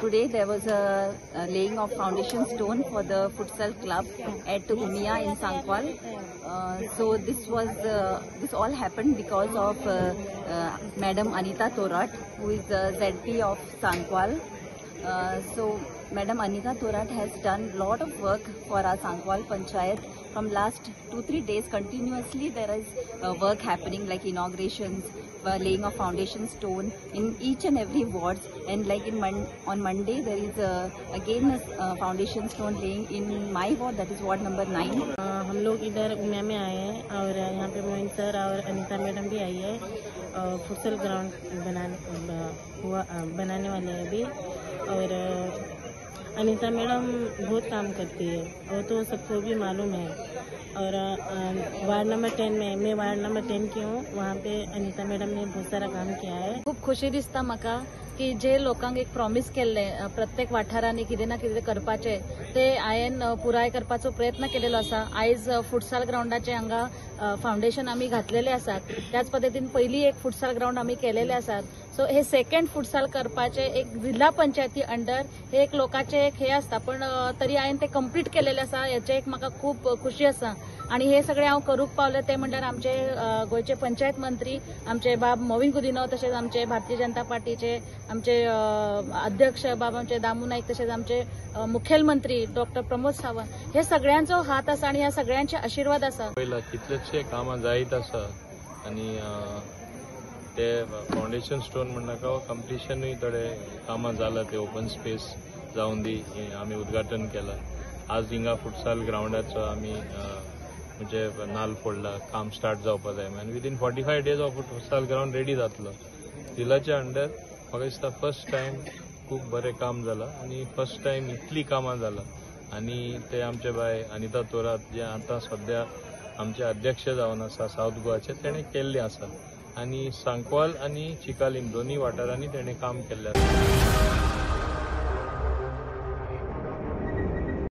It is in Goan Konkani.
Today there was a laying of foundation stone for the futsal club at Umia in Sancoale. So this all happened because of Madam Anita Thorat, who is the ZP of Sancoale. So Madam Anita Thorat has done lot of work for our Sancoale Panchayat. From last 2-3 days continuously there is work happening, like inaugurations, laying of foundation stone in each and every wards, and like in on Monday there is again a foundation stone laying in my ward, that is ward number 9. हम लोग इधर उमिया में आए हैं और यहाँ पे मोइन सर और अनीता मैडम भी आई है। फुटसल ग्राउंड बनाने वाले हैं अभी, और अनीता मैडम बहुत काम करती है वो तो सबको भी मालूम है। और वार्ड नंबर 10 में मैं वार्ड नंबर 10 की हूँ, वहाँ पे अनीता मैडम ने बहुत सारा काम किया है। खूब खुशी दिसता म्हाका की जे लोकांक एक प्रॉमिस केल्लें प्रत्येक वाठारांनी कितें ना कितें करपाचें ते हांवें पुराय करपाचो प्रयत्न केलेलो आसा। आयज फुटसाल ग्रावंडाचें हांगा फावंडेशन आमी घातलेलें आसात, त्याच पद्दतीन पयलीं एक फुटसाल ग्रावंड आमी केलेले आसात। सो हे सेकंड फुटसाल करपाचें एक जिल्हा पंचायती अंडर हे एक लोकांचें एक हे आसता, पण तरी हांवें ते कंप्लीट केलेलें आसा, हेचें एक म्हाका खूब खुशी आसा। आनी हे सगळें हांव करूंक पावलें तें म्हणल्यार आमचे गोंयचे पंचायत मंत्री आमचे बाब मोविन गुदिन्हो, तशेंच आमचे भारतीय जनता पार्टीचे आमचे अध्यक्ष बाब आमचे दामू नाईक, तशेंच आमचे मुखेलमंत्री डॉक्टर प्रमोद सावंत, हे सगळ्यांचो हात आसा आनी ह्या सगळ्यांचे आशिर्वाद आसा। पयला कितलेशे कामां जायत आसा आनी ते फावंडेशन स्टोन म्हणनाका कंप्लिशनूय थोडे कामां जाला, ते ओपन स्पेस जावन दी आमी उद्घाटन केलां। आज हिंगा फुटसाल ग्रावंडाचो आमी म्हणजे नाल फोडला, काम स्टार्ट जावपा जाय आनी विदीन 45 डेज हो फुटसाल ग्रावंड रेडी जातलो। जिल्ल्याच्या अंडर म्हाका दिसता फर्स्ट टायम खूब बरें काम जालां आनी फर्स्ट टायम इतलीं कामां जालां। आनी ते आमचे बाय अनिता थोरात जे आतां सद्या आमचे अध्यक्ष जावन आसा सावथ गोवाचे, तेणें केल्लें आसा आनी सांकवाल आनी चिकालीम दोनूय वाठारांनी तेणें काम केल्लें आसा।